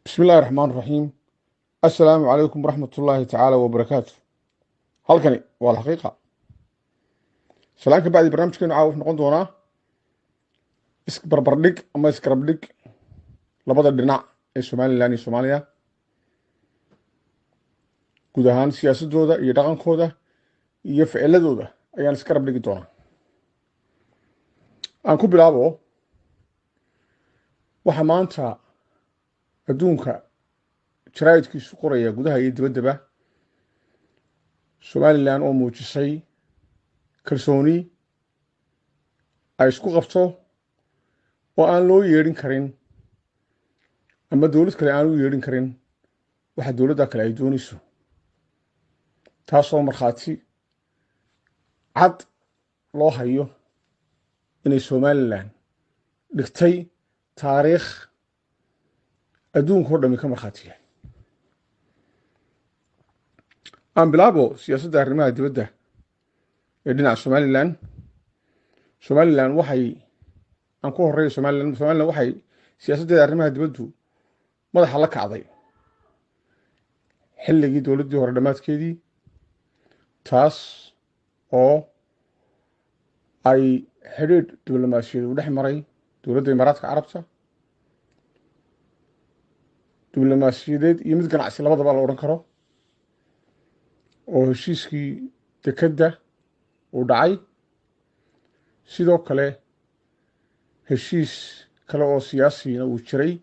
Bismi illahi raxmaan raxiim. Assalaamu calaykum waraxmat ullaahi tacaala wabarakaatu. Halkani waa Alxaqiiqa. Salaan ka bacdi, barnaamijkeenu caawa wuxuu noqon doonaa isbarbardhig ama isgarabdhig labada dhinac ee Somalilan iyo Soomaaliya, guud ahaan siyaasadooda iyo dhaqankooda iyo ficiladooda ayaan isgarab dhigi doonaa. Aan ku bilaabo waxaa maanta adduunka jaraa'idkiisu qoraya, gudaha iyo dibaddaba, Somalilan oo muujisay kalsooni ay isku qabto oo aan loo yeedhin karin ama dowlad kale aan u yeedhin karin waxa dowladda kale ay doonayso, taasoo markhaati cad loo hayo inay Somalilan dhigtay taariikh adduunka o dhami ka markhaati yahay. Aan bilaabo siyaasadda arrimaha dibadda ee dhinaca Somalilan. Somalilan waxay, aan ku horeeyo Somalilan, Somalilan waxay siyaasaddeeda arrimaha dibaddu madaxa la kacday xilligii dowladdii hore dhammaadkeedii, taas oo ay xidhiidh diblomaasiyaed u dhex maray dowladda Imaaraadka Carabta, diblomaasiyadeed iyo mid ganacsi labadaba la odhan karo, oo heshiiskii dekedda uu dhacay. Sidoo kale heshiis kale oo siyaasina uu jiray,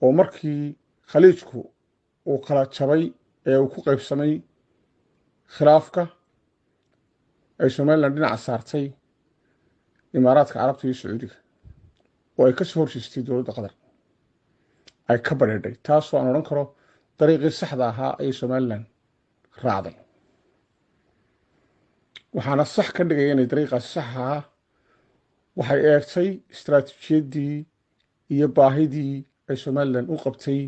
oo markii Khaliijku uu kala jabay ee uu ku qaybsamay khilaafka, ay Somalilan dhinaca saartay Imaaraadka Carabta iyo Sacuudiga, oo ay ka soo horjeestay dowladda Qatar, ay ka badheedhay, taasoo aan odhan karo dariiqii saxda ahaa ayay Somalilan raacday. Waxaana sax ka dhigaya inay dariiqaasi sax ahaa, waxay eegtay istaraatiijiyaddii iyo baahidii ay Somalilan u qabtay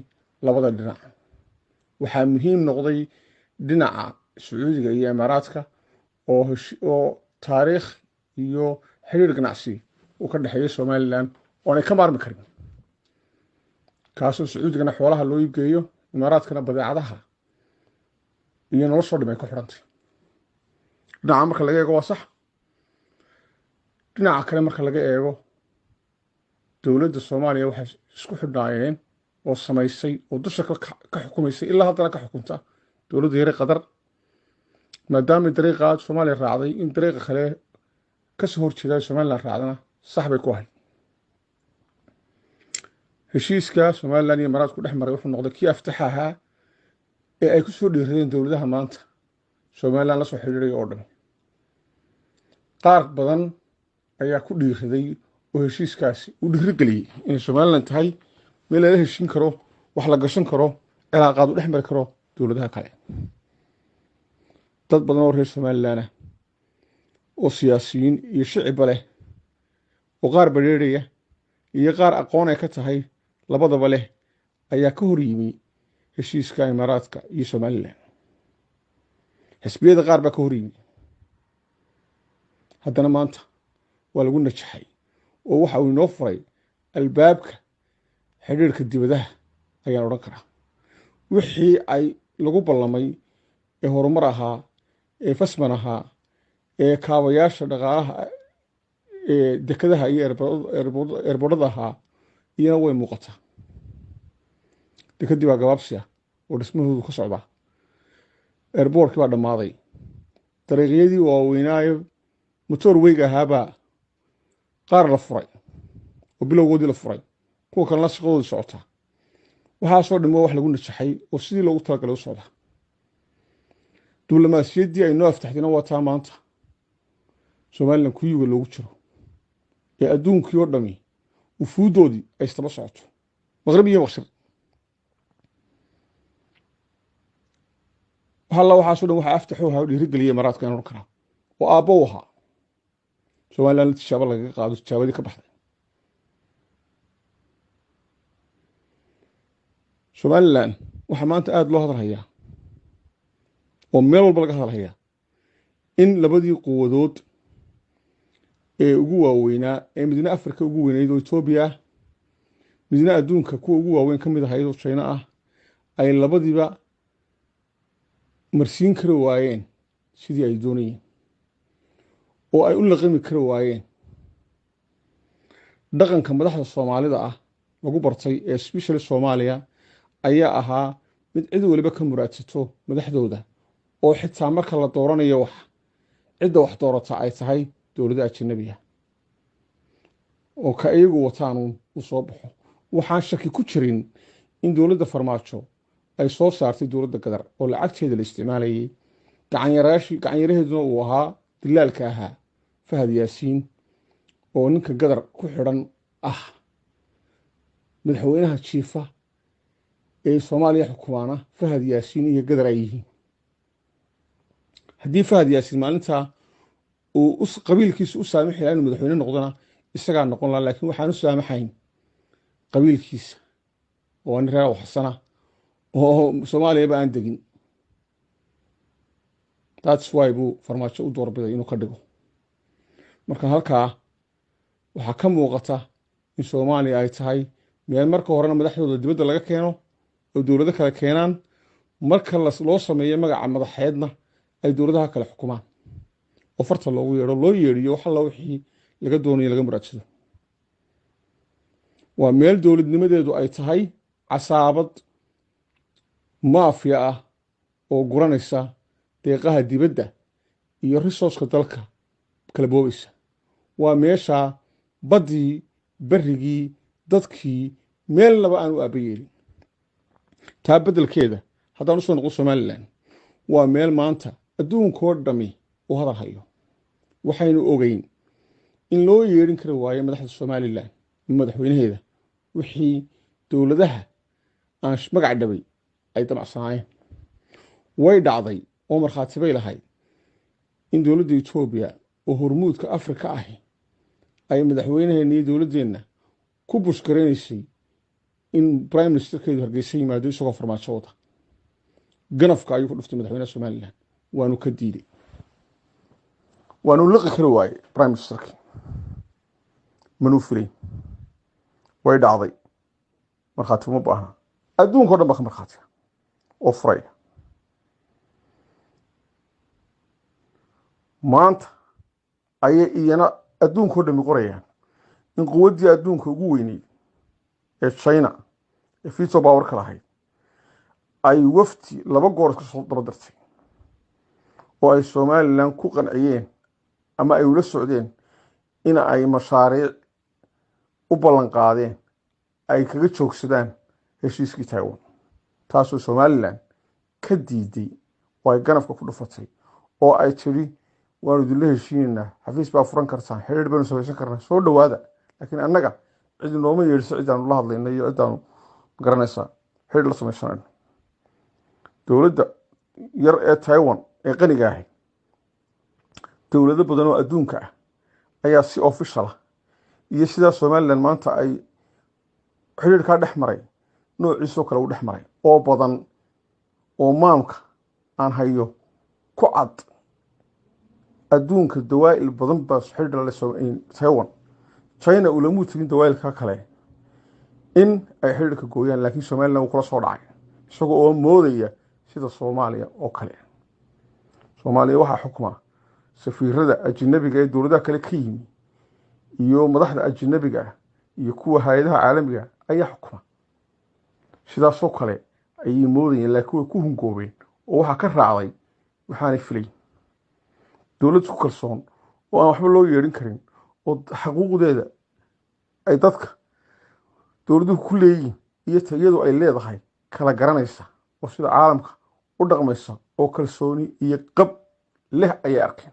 labada dhinac. Waxaa muhiim noqday dhinaca Sacuudiga iyo Imaaraadka oo taariikh iyo xiriir ganacsi uu ka dhexeeyo Somalilan oonay ka maarmi karin, kaasoo Sacuudigana xoolaha loo iibgeeyo, Imaaraadkana badeecadaha iyo noloshoo dhim ay ku xidhantay. Dhinaca marka laga eego waa sax. Dhinaca kale marka laga eego, dowladda Soomaaliya waxay isku xidhnaayeen oo samaysay oo dusha ka xukumaysay, ilaa haddana ka xukunta, dowladda yare Qatar. Maadaama dariiqa Soomaaliya raacday, in dariiqa kale kasoo horjeeda Somalilan raacdana sax bay ku ahayd. Heshiiska Somalilan iyo Imaaraadku dhex maray wuxuu noqday kii aftaxa ahaa ee ay ku soo dhiiradeen dowladaha maanta Somalilan la soo xidhiidhaya oo dhan. Qaar badan ayaa ku dhiiraday oo heshiiskaasi uu dhiirigeliyey inay Somalilan tahay meel lala heshin karo, wax la gashan karo, cilaaqaad u dhex mari karo dowladaha kale. Dad badan oo reer Somalilan ah oo siyaasiyiin iyo shicibba leh, oo qaar badheeraya iyo qaar aqoon ay ka tahay labadaba leh, ayaa ka hor yimi heshiiska Imaaraadka iyo Somalilan. Xisbiyada qaar baa ka hor yimi. Haddana maanta waa lagu najaxay, oo waxa uu inoo furay albaabka xidhiirka dibadaha ayaan odhan karaa. Wixii ay lagu ballamay ee horumar ahaa, ee fasman ahaa, ee kaabayaasha dhaqaalaha, ee dekadaha iyo eerboodhada ahaa, iyana way muuqataa. Dekadii baa gabaabsi ah oo dhismahoodu ka socdaa, airportkii baa dhammaaday, dariiqyadii waaweynaayo motorwayga ahaabaa qaar la furay oo bilowgoodii la furay, kuwa kalena shaqadooda socotaa. Waxaasoo dham waa wax lagu najaxay oo sidii loogu talagalay u socdaa. Diblomaasiyaddii ay noo aftaxdayna waa taa maanta Somalilan kuyuga loogu jiro ee adduunkii oo dhami ufuuddoodii ay istaba socoto, maqrib iyo maqshir. Alla waxaaso dhan waxaa aftaxu ahaa oo dhiirigeliyay Imaaraadka inaan odhan karaa, oo aabbo u ahaa Somalilan la tijaabo lagaga qaado, tijaabadii ka baxday. Somalilan waxaa maanta aada loo hadalhayaa oo meel walba laga hadalhayaa in labadii quwadood Ee ugu waaweynaa, ee midna Afrika ugu weyneyd oo Etoobiya ah, midna adduunka kuwa ugu waaweyn ka mid ahayd oo China ah, ay labadiiba marsiin kari waayeen sidii ay doonayeen oo ay u laqami kari waayeen dhaqanka madaxda Soomaalida ah lagu bartay, ee especially Soomaaliya, ayaa ahaa mid cid waliba ka muraadsato madaxdooda, oo xitaa marka la dooranayo wax, cidda wax doorata ay tahay dowlada ajanabiga oo ka iyagu wataanuun uu soo baxo. Waxaan shaki ku jirin in dowladda Farmaajo ay soo saartay dowladda Gadar oo lacagteeda la isticmaalayay, gacanyaraheeduna uu ahaa dilaalka ahaa Fahad Yaasiin, oo ninka Gadar ku xidhan ah. Madaxweynaha jiifa ee Soomaaliya xukumaana Fahad Yaasiin iyo Gadar ay yihiin. Haddii Fahad Yaasiin maalintaa uu qabiilkiisa u saamixi laha inuu madaxweyne noqdona, isagaa noqon laha, laakiin waxaan u saamaxayn qabiilkiisa oo nin reer Waxsana oo Soomaaliyaba aan degin. That's why buu Farmaajo u doorbiday inuu ka dhigo. Marka halkaa waxaa ka muuqata in Soomaaliya ay tahay meel marka horena madaxdooda dibadda laga keeno oo dowlado kale keenaan, marka loo sameeyo magaca madaxeedna ay dowladaha kale xukumaan oo farta loogu yeedho, loo yeedhiyo wax alla wixii laga doonayo laga muraadsado. Waa meel dowladnimadeedu ay tahay casaabad maafiya ah oo guranaysa deeqaha dibadda iyo resource-ka dalka kala boobaysa. Waa meesha baddii, berrigii, dadkii meelnaba aan u aaba yeelin. Taa beddelkeeda haddaan usoo noqdo Somaliland, waa meel maanta adduunkoo dhami uu hadal hayo. Waxaynu ogeyn in loo yeedhin kari waayo madaxda Somaliland, madaxweynaheeda, wixii dowladaha aan magac dhabay ay damacsanaayeen. Way dhacday oo markhaati bay lahayd in dowladda Etoobiya oo hormuudka Afrika ahi ay madaxweynaheena iyo dowladdeenna ku bushgaraynaysay in prime ministerkeedu Hargeysa yimaado isagoo Farmaajo wada. Ganafka ayuu ku dhuftay madaxweynaha Somaliland, waanu ka diiday, waanu liqi kari waayey prime ministerkii, manuu filayn. Way dhacday, markhaati uma baahna, adduunka o dhan baa ka markhaatiya oo furaya. Maanta ayay iyana adduunka o dhami qorayaan in quwaddii adduunka ugu weyneyd ee China, ee veto powerka lahayd, ay wafti laba goor isku soo daba dirtay oo ay Somaliland ku qanciyeen ama ay ula socdeen in ay mashaariic u ballan qaadeen ay kaga joogsadaan heshiiskii Taiwan, taasoo Somaliland ka diiday oo ay ganafka ku dhufatay oo ay tidhi: "Waanu idinla heshiinaynaa, xafiis baa furan kartaan, xidhiir baynu samaysan karnaa, soo dhowaada, laakiin annaga cid nooma yeedhiso, cidaanu la hadlayna iyo cidaanu garanaysaa xidhiir la samaysanayno." Dowladda yar ee Taiwan ee qaniga ahi, dowlado badan oo adduunka ah ayaa si official ah iyo sidaa Somaliland maanta ay xidhiirkaa dhex maray noociisoo kale u dhex maray oo badan oo maamka aan hayo ku cad. Adduunka dawaa'il badan baa xidhiir la leh Taiwan. China ulamuu tegin dawaa'ilka kale in ay xidhiirka gooyaan, laakiin Somaliland wuu kula soo dhacay isagoo oo moodaya sida Soomaaliya oo kale. Soomaaliya waxaa xukma safiirada ajinabiga ee dowladaha kale ka yimi iyo madaxda ajinabiga ah iyo kuwa hay-adaha caalamiga ayaa xukuma. Sidaasoo kale ayay moodayeen, laakiin way ku hungoobeen oo waxaa ka raacday waxaanay filayn. Dowlad isku kalsoon oo aan waxba loo yeedhin karin oo xaquuqdeeda ay dadka dowladuhu ku leeyihin iyo tayadu ay leedahay kala garanaysa oo sida caalamka u dhaqmaysa oo kalsooni iyo qab leh ayay arkeen.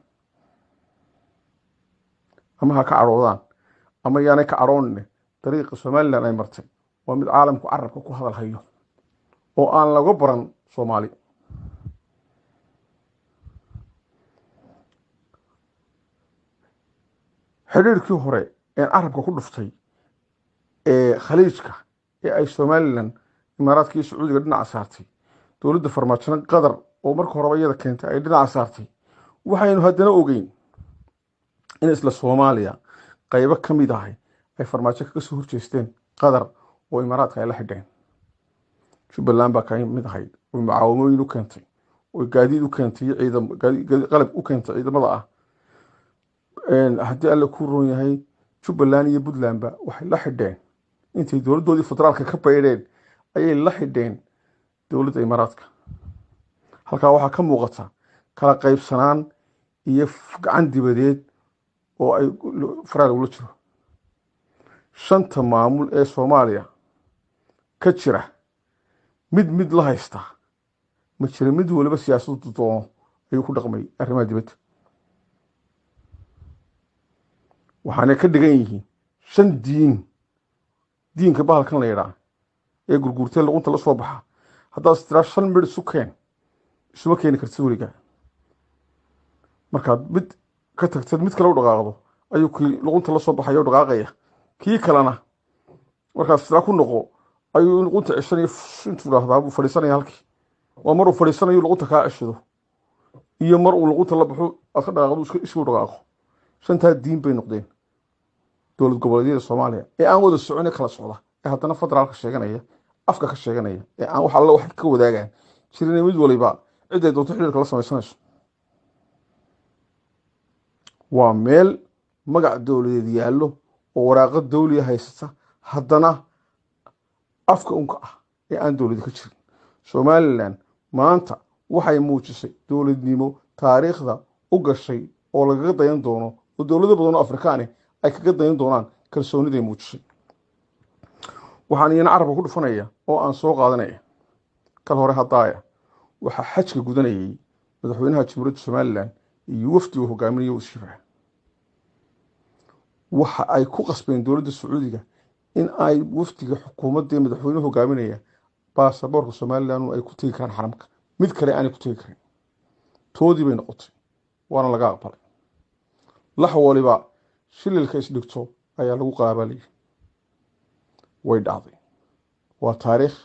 Ama ha ka cadhoodaan ama yaanay ka cadhoonine, dariiqa Somaliland ay martay waa mid caalamku carabka ku hadal hayo oo aan laga baran Soomaali. Xidhiirkii hore een carabka ku dhuftay ee Khaliijka ee ay Somaliland Imaaraadka iyo Sacuudiga dhinaca saartay, dowladda Farmaajona Qatar oo marka horeba iyada keentay ay dhinaca saartay, waxaynu haddana ogeyn In isla Soomaaliya qaybo ka mid ahay ay Farmaajo kaga soo horjeesteen Qatar oo Imaaraadka ay la xidheen. Jubbaland baa ka mid ahayd oo mucaawamooyin u keentay oo gaadiid u keentay iyo ciidam qalab u keentay ciidamada ah. Haddii Alle kuu roon yahay, Jubbaland iyo Puntlandba waxay la xidheen, intay dowladdoodii federaalka ka baydheen ayay la xidheen dowladda Imaaraadka. Halkaa waxaa ka muuqata kala qaybsanaan iyo gacan dibadeed oo ay faraha lagula jiro. Shanta maamul ee Soomaaliya ka jira mid mid la haysta ma jira, mid waliba siyaasaddu doono ayuu ku dhaqmay arrimaha dibadda. Waxaanay ka dhigan yihiin shan diin. Diinka bahalkan la yidhaa ee gurguurtee luqunta la soo baxa, haddaad istiraa shan midh isu keen, isuma keeni kartid weligaa. Markaad mid ka tagtad mid kale u dhaqaaqdo ayuu kii luqunta la soo baxaya u dhaqaaqaya, kii kalena markaad istiraa ku noqo ayuu luqunta ceshanaya, intuu dhahdaa buu fadhiisanaya halkii. Waa maruu fadhiisanayo luqunta kaa ceshado iyo mar uu luqunta la baxo aad ka dhaqaaqdo isku dhaqaaqo. Shantaa diin bay noqdeen dowlad goboleedyada Soomaaliya ee aan wada socon, kala socda, ee haddana federaalka sheeganaya, afka ka sheeganaya, ee aan wax alle wax ka wadaagaan jirin, mid waliba ciday doonto xiriirka la samaysanayso. Waa meel magac dowladeed yaallo oo waraaqo dawliya haysata, haddana afka unka ah ee aan dowladi ka jirin. Somalilan maanta waxay muujisay dowladnimo taariikhda u gashay oo lagaga dayan doono, oo dowlado badan oo Afrikaani ay kaga dayan doonaan kalsooniday muujisay. Waxaan iyana carabka ku dhufanaya oo aan soo qaadanaya, kal hore haddaaya waxaa xajka gudanayay madaxweynaha Jamhuuriyadda Somalilan iyo wafdi uu hogaaminayo wasiiraha. Waxa ay ku qasbeen dowladda Sacuudiga in ay wafdiga xukuumadda ee madaxweynuhu hogaaminaya baasaboorka Somalilan ay ku tegi karaan xaramka, mid kale aanay ku tegi karin. Toodii bay noqotay, waana laga aqbalay. Lax waliba shililka isdhigto ayaa lagu qalaabalayay. Way dhacday, waa taariikh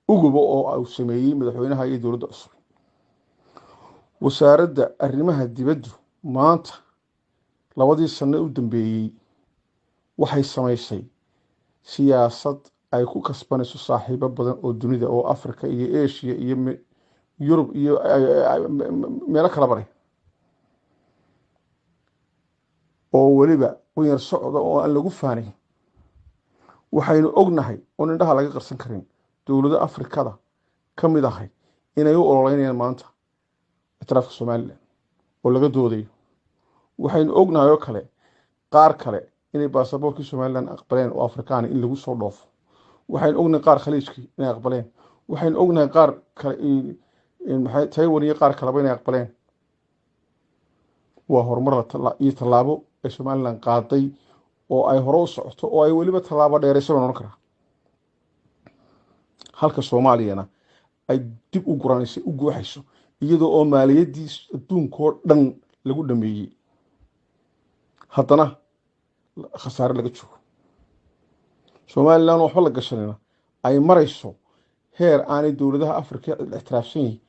uguba oo uu sameeyey madaxweynaha iyo dowladda cusub. Wasaaradda arrimaha dibaddu maanta 2dii sano u dambeeyey waxay samaysay siyaasad ay ku kasbanayso saaxiibo badan oo dunida oo Africa iyo Asia iyo Yurub iyo meelo kala baray, oo weliba qunyar socda oo aan lagu faanayn. Waxaynu ognahay oon indhaha laga qarsan karin dowlado Afrikada ka mid ahay inay u ololeynayaan maanta ictiraafka Somalilan oo laga doodayo. Waxaynu ognahay oo kale qaar kale inay baasaboorkii Somalilan aqbaleen oo Afrikaani in lagu soo dhoofo. Waxaynu ognahay qaar Khaliijkii inay aqbaleen. Waxaynu ognahay qaar kale, maxay Taiwan iyo qaar kaleba, inay aqbaleen. Waa horumar iyo tallaabo ay Somalilan qaaday oo ay hore u socoto oo ay weliba tallaabo dheeraysa baan odhan karaa, halka Soomaaliyana ay dib u guranayso, u guuxayso, iyadoo oo maaliyaddii adduunkoo dhan lagu dhameeyey, haddana khasaare laga joogo. Somalilan waxba la gashanina ay marayso heer aanay dowladaha Afrika la ictiraafsan yihin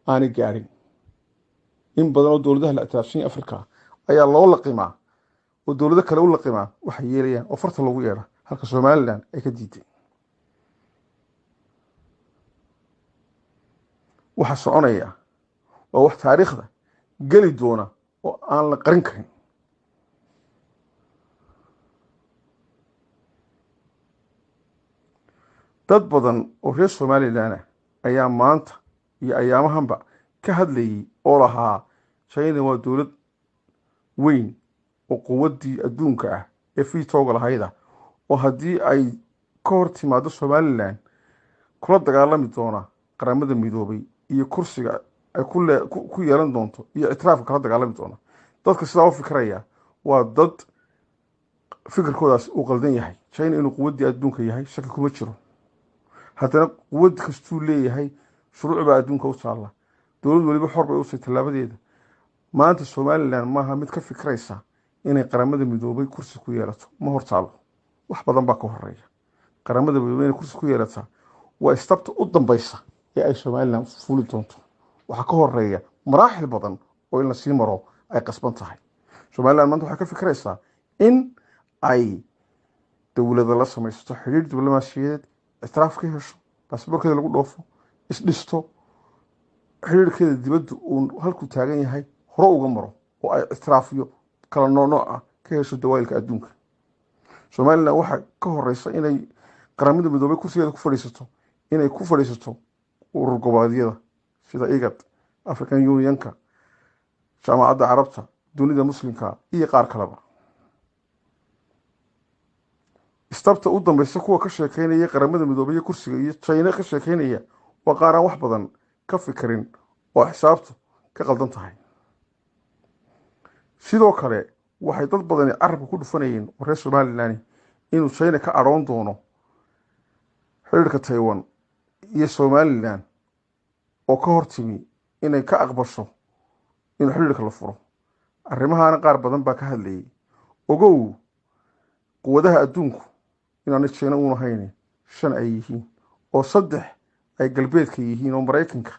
aanay gaadhin. In badan oo dowladaha la ictiraafsan yahi Afrika ayaa loo laqimaa oo dowlado kale u laqimaa waxay yeelayaan oo farta loogu yeedha, halka Somalilan ay ka diiday. Waxa soconaya waa wax taariikhda geli doona oo aan la qarin karin. Dad badan oo reer Somalilan ah ayaa maanta iyo ayaamahanba ka hadlayay oo lahaa China waa dowlad weyn oo quwaddii adduunka ah ee fiitooga lahayda, oo haddii ay ka hor timaado Somalilan kula dagaalami doona Qaramada Midoobay iyo kursiga ay ku yeelan doonto iyo ictiraafka kala dagaalami doona. Dadka sidaa u fikiraya waa dad fikirkoodaas uu qaldan yahay. China inuu quwaddii adduunka yahay shaki kuma jiro, haddana quwad kastuu leeyahay shuruuc baa adduunka u taalla, dowlad waliba xor bay usay tallaabadeeda. Maanta Somalilan maaha mid ka fikiraysa inay Qaramada Midoobay kursi ku yeelato, ma hortaalo, wax badan baa ka horeeya. Qaramada Midoobay inay kursi ku yeelataa waa istabta u dambaysa ee ay Somalilan fuli doonto. Waxaa ka horeeya maraaxil badan oo in lasii maro ay qasban tahay. Somalilan maanta waxay ka fikiraysaa in ay dowlada la samaysato xidhiir diblomaasiyadeed, ictiraaf ka hesho, baasboorkeeda lagu dhoofo, isdhisto, xidhiirkeeda dibaddu uu halkuu taagan yahay hore uga maro, oo ay ictiraafiyo kala noocnooc ah ka hesho dawaayilka adduunka. Somalilan waxaa ka horeysa inay Qaramada Midoobay kursigeeda ku fadhiisato, inay ku fadhiisato urur goboleedyada sida IGAD, African Unionka, Jaamacadda Carabta, dunida Muslimka iyo qaar kaleba. Istabta u dambeysa kuwa ka sheekeynaya Qaramada Midoobay iyo kursiga iyo China ka sheekeynaya waa qaar aan wax badan ka fikirin oo xisaabtu ka qaldan tahay. Sidoo kale waxay dad badani carabka ku dhufanayeen oo reer Somalilan inuu China ka cadhoon doono xiriirka Taiwan iyo Somalilan oo ka hortimi inay ka aqbasho inuu xiriirka la furo. Arrimahaana qaar badan baa ka hadlayay. Ogow quwadaha adduunku inaanay China uun ahayn, 5 ay yihiin, oo 3 ay galbeedka yihiin oo Maraykanka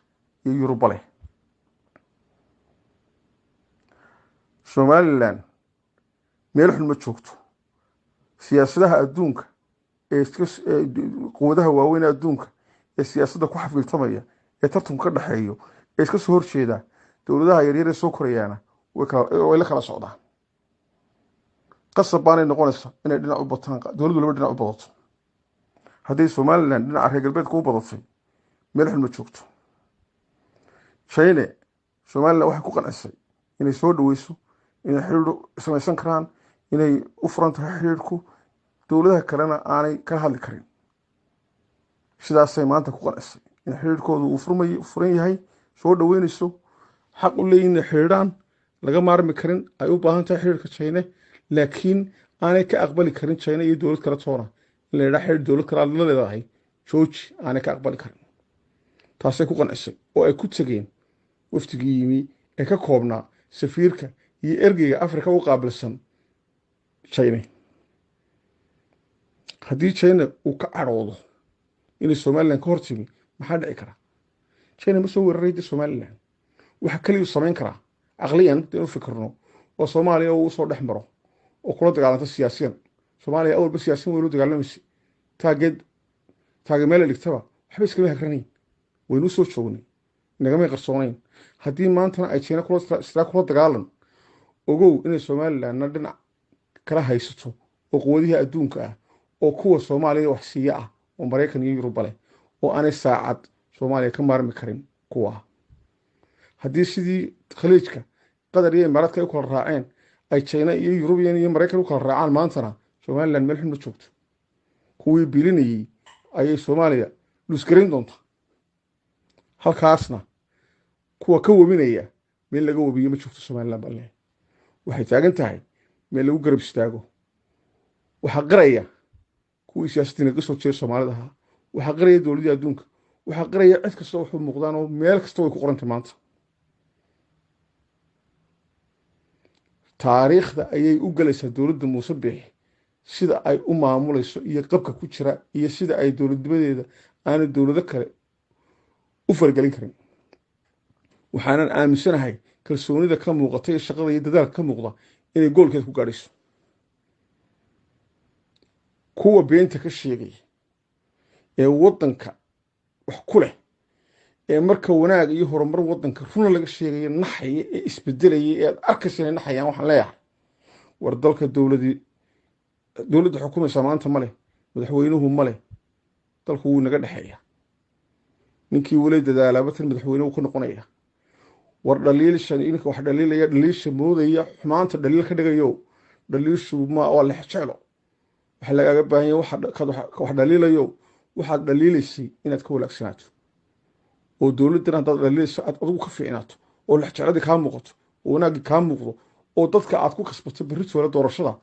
iyo Yuruba leh. Somalilan meel xun ma joogto. Siyaasadaha adduunka ee quwadaha waaweyn ee adduunka ee siyaasadda ku xafiiltamaya ee tartanku ka dhexeeyo ee iska soo horjeeda dowladaha yaryar ee soo korayaana way la kala socdaan. Qasab baanay noqonaysaa inay dhinac u bataan, dowladdu laba dhinac u badato. Hadday Somalilan dhinaca reer galbeedka u badatay, meel xun ma joogto. China Somalilan waxay ku qancisay inay soo dhaweyso, inay xiriir samaysan karaan, inay u furan tahay xiriirku, dowladaha kalena aanay kala hadli karin. Sidaasay maanta ku qancisay in xiriirkoodu uu furan yahay, soo dhaweynayso, xaq u leeyihin inay xiriiraan, laga maarmi karin, ay u baahan tahay xiriirka China, laakiin aanay ka aqbali karin China iyo dowlad kale toona in la yidhaha xiriir dowlad kale aad la leedahay jooji, aanay ka aqbali karin. Taasay ku qancisay oo ay ku tegeen wafdigii yimi ee ka koobnaa safiirka iyo ergeyga Afrika u qaabilsan China. Haddii China uu ka cadhoodo inay Somalilan ka hortimi, maxaa dhici kara? China ma soo weerarayda Somalilan. Waxa kaliya uu samayn karaa caqliyan dee inu fikirno oo Soomaaliya uu usoo dhex maro oo kula dagaalanto siyaasiyan. Soomaaliya awalba siyaasiyan waynu dagaalamaysa, taageed taage meel dhigtaba waxba iskama hagranayn, waynu usoo joognay, nagamay qarsoonayn. Haddii maantana ay China sidaa kula dagaalan, ogow inay Somalilanna dhinac kala haysato oo quwadihii adduunka ah oo kuwa Soomaaliya wax siiya ah oo Maraykan iyo Yuruba leh, oo aanay saacad Soomaaliya ka maarmi karin kuwa. Haddii sidii Khaliijka Qatar iyo Imaaraadka ay u kala raaceen ay China iyo Yurubiyan iyo Maraykan u kala raacaan, maantana Somalilan meel xun ma joogto. Kuwii biilinayey ayay Soomaaliya luusgarayn doontaa. Halkaasna kuwa ka webinaya meel laga webiyo ma joogto Somalilan baan leeyahay. Waxay taagan tahay meel lagu garab istaago. Waxaa qiraya kuwii siyaasadii naga soo jeeda Soomaalida ahaa, waxaa qiraya dowladii adduunka, waxaa qiraya cid kasta wuxuu muuqdaan oo meel kasta way ku qorantay maanta. Taariikhda ayay u galaysaa dowladda Muuse Biixi sida ay u maamulayso iyo qabka ku jira iyo sida ay dowladnimadeeda aanay dowlado kale u faragelin karin. Waxaanan aaminsanahay kalsoonida ka muuqata iyo shaqada iyo dadaalka ka muuqda inay goolkeeda ku gaadhayso. Kuwa beenta ka sheegaya ee waddanka wax ku leh ee marka wanaag iyo horumar waddanka runa laga sheegaya naxaya ee isbedelaya ee aad arkaysa inay naxayaan, waxaan leeyahay war dalka dowladda xukumaysaa maanta ma leh, madaxweynuhu ma leh, dalku wuu naga dhexeeya. Ninkii weli dadaalaaba tan madaxweyne uu ka noqonaya. War dhaliilsha ninka wax dhaliilaya, dhaliilsha moodaya, xumaanta dhaliil ka dhigayo, dhaliilshu ma waa lex jeclo. Waxa lagaaga baahan yahay wax dhaliilayo, waxaad dhaliilaysay inaad ka walaagsanaato, oo dowladdan haddaad dhaliilayso aad adigu ka fiicnaato, oo lex jecladii kaa muuqato, oo wanaaggii kaa muuqdo, oo dadka aad ku kasbato berritoola doorashada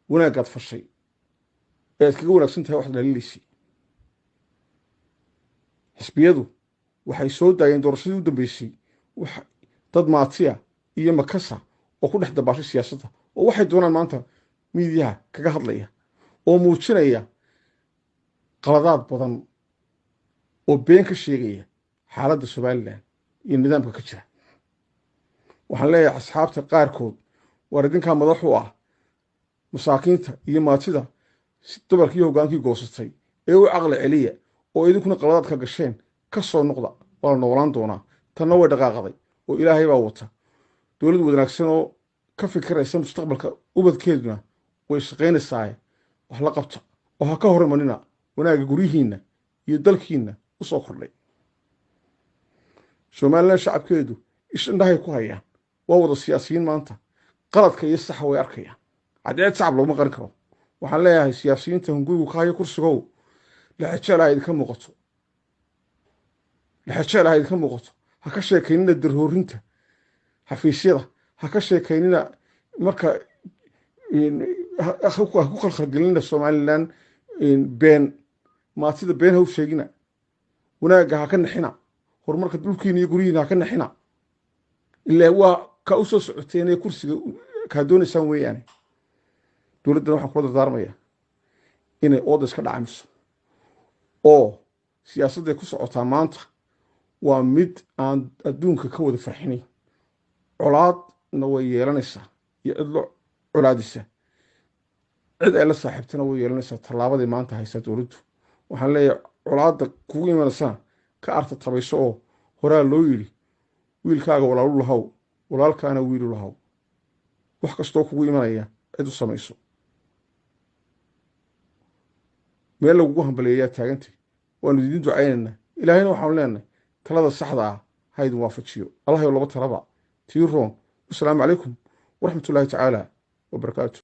wanaaggaad fashay ee aad kaga wanaagsan tahay waxaad dhaliilaysay. Xisbiyadu waxay soo daayeen doorashadii u dambeysay wax dad maatiya iyo makasa oo ku dhex dabaashay siyaasadda, oo waxay doonaan maanta miidiyaha kaga hadlaya oo muujinaya qaladaad badan oo been ka sheegaya xaaladda Somalilan iyo nidaamka ka jira. Waxaan leeyahay asxaabta qaarkood, Waar idinkaa madax u ah masaakiinta iyo maatida si dumarkii hoggaankii goosatay ee u caqli celiya, oo idinkuna qaladaad ka gasheen ka soo noqda. Waa la noolaan doonaa. Tanna way dhaqaaqday oo Ilaahay baa wata. Dowlad wanaagsan oo ka fikiraysa mustaqbalka ubadkeeduna way shaqaynaysaa. Wax la qabta oo ha ka hor imanina wanaagga guryihiinna iyo dalkiinna u soo kordhay. Somalilan shacabkeedu ish indhahay ku hayaan, waa wada siyaasiyiin maanta, qaladka iyo saxa way arkayaan. Cadceed sacab looma qarin karo. Waxaan leeyahay siyaasiyiinta hungurigu ka hayo kursigow, laxajecel ha idinka muuqato, laxajecel ha idinka muuqato. Ha ka sheekaynina darhoorinta xafiisyada, ha ka sheekaynina marka ha ku khalkhalgelinina Somalilan been, maatida been ha u sheegina. Wanaagga ha ka naxina, horumarka dhulkiina iyo guryihiina ha ka naxina, ilaa waa ka u soo socoteen ee kursiga kaa doonaysaan weeyaane. Dowladdana waxaan kula dardaarmaya inay ooda iska dhacamiso, oo siyaasadday ku socotaa maanta waa mid aan adduunka ka wada farxinayn. Colaadna way yeelanaysaa iyo cid lo colaadisa, cid ay la saaxiibtana way yeelanaysaa. Tallaabadii maanta haysaa dowladdu, waxaan leeyahay colaadda kugu imanaysana ka arta tabayso, oo horaa loo yidhi wiilkaaga walaalu lahaw, walaalkaana wiilu lahaw. Wax kastoo kugu imanaya cid u samayso, meel lagugu hambaliyayaa taagantay. Waanu idin ducaynaynaa, Ilaahayna waxaanu leenahay talada saxda ah ha idin waafajiyo. Allahayo laba talaba tii roon. Wasalaamu calaykum waraxmatullaahi tacaala wabarakaatu.